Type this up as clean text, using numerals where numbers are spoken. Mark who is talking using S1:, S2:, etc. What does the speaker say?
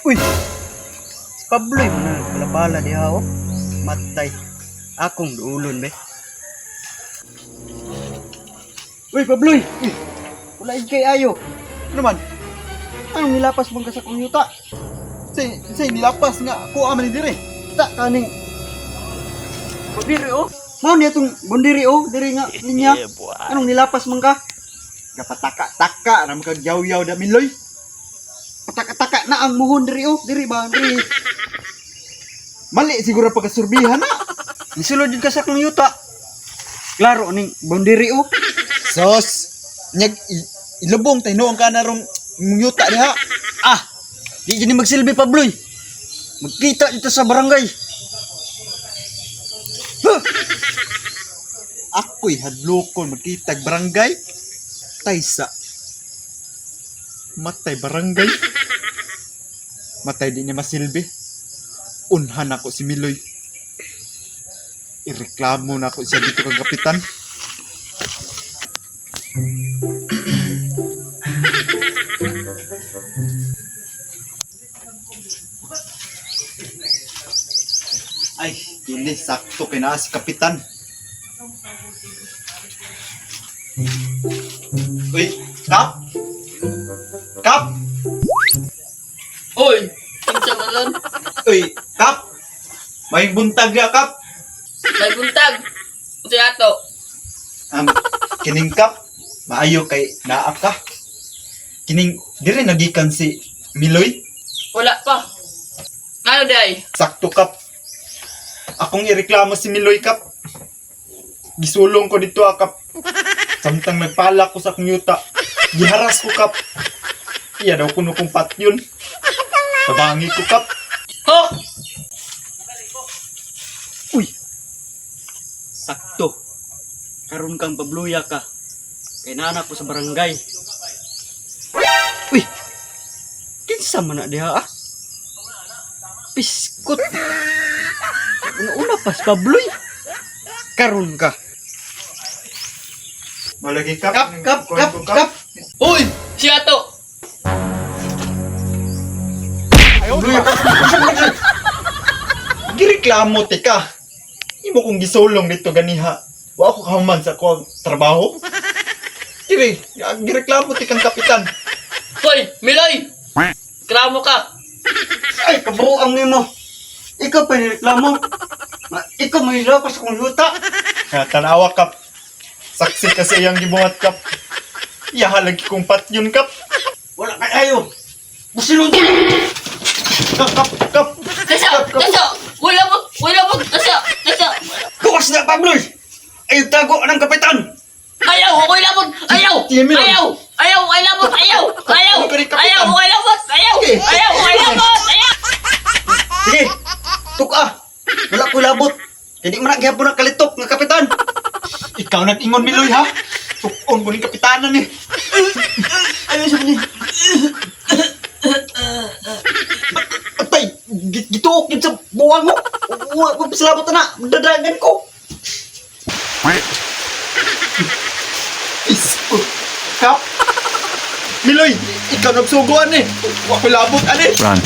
S1: Uy! Si Pabloy man na nagpalapala diha oh. Matay. Akong duulon be. Uy, Pabloy! Uy! Wala kay ayo.
S2: Ano man?
S1: Anong nilapas mong ka sa kong yuta?
S2: Say nilapas nga ako man ni dire.
S1: Ta kaning bundiri oh. Mao niya tong bundiri oh, diri nga linya. Anong nilapas man ka?
S2: Gapataka-taka ra man kag yaw-yaw da Miloy.
S1: Pataka-taka na ang muhon diri oh, diri ba diri.
S2: Mali siguro pagkasurbihan na.
S1: Nisulod jud ka sa akong yuta. Klaro ning bundiri oh.
S2: Sos, nyag ilubong tayo noong ka na rong yuta diha.
S1: Ah, di jud ni magsilbi Pabloy. Magkita dito sa barangay. Huh!
S2: Ako'y hadlokon magkitag barangay. Taysa. Matay barangay. Matay di niya masilbi. Unhan ako si Miloy. Ireklamo na ako siya dito kang kapitan. Ay, kini sakto kay naa si kapitan. Uy, Kap! Kap!
S3: Hoy! Kinsa man ron?
S2: Uy, Kap! May buntag ya, Kap!
S3: May buntag! Unsa ato?
S2: Kining Kap, maayo kay naa ka. Kining dire nagikan si Miloy.
S3: Wala pa. Ngano day?
S2: Sakto, Kap. Akong ireklamo si Miloy, Kap. Gisulong ko dito, ah, Kap. Samtang nagpala ko sa akong yuta. Giharas ko, Kap. Iya daw kuno kong patyon. Tabangi ko, Kap.
S3: Ho!
S1: Uy. Sakto. Karon kang pabluya ka. Kay nana ko sa barangay. Uy. Kinsa man na diha ah? Piskot. Una-una pa si Pabloy. Karon ka.
S2: Malagi, Kap.
S1: Kap, kap, kap, kap.
S3: Hoy! Siya ato!
S2: Luya ka. Gireklamo te ka. Imo kong gisulong dito ganiha. Wa ako kahuman sa akong trabaho. Kiri, gireklamo te kang kapitan.
S3: Hoy! Miloy! Kramo ka!
S1: Ay, kabuang nimo. Ikaw pa nireklamo. Ikaw may lapas akong yuta.
S2: Ha, tanawa kap. Saksi kasi iyang gibuhat kap. Iya lagi kong patyon kap.
S1: Wala kay ayo. Busilon.
S2: Kap kap kap.
S3: Kasa! Kasa! Wala mo! Wala mo! Kasa! Kasa!
S1: Gawas na Pabloy. Ay tago ng kapitan.
S3: Ayaw! Ako'y labot! Ayaw!
S2: Tiyan, Miloy.
S3: Ayaw! Ayaw! Ay labot! Ayaw! Ayaw!
S2: Ano ka rin, Kapitan?
S3: Ayaw! Ako'y labot! Ayaw! Ayaw! Ako'y labot! Ayaw!
S1: Sige, tuka. Wala ko labot. Hindi man na gihapon ang kalitok nga kapitan.
S2: Ikaw nag-ingon Miloy ha. Tukon mo ning kapitanan ni.
S1: Ayaw sa ni. Atay, gituok yun sa buwang mo. Wa ko pasalabot na. Dadagan ko.
S2: Isko. Kap. Miloy, ikaw nagsuguan eh. Wa ko labot ani.
S4: Run.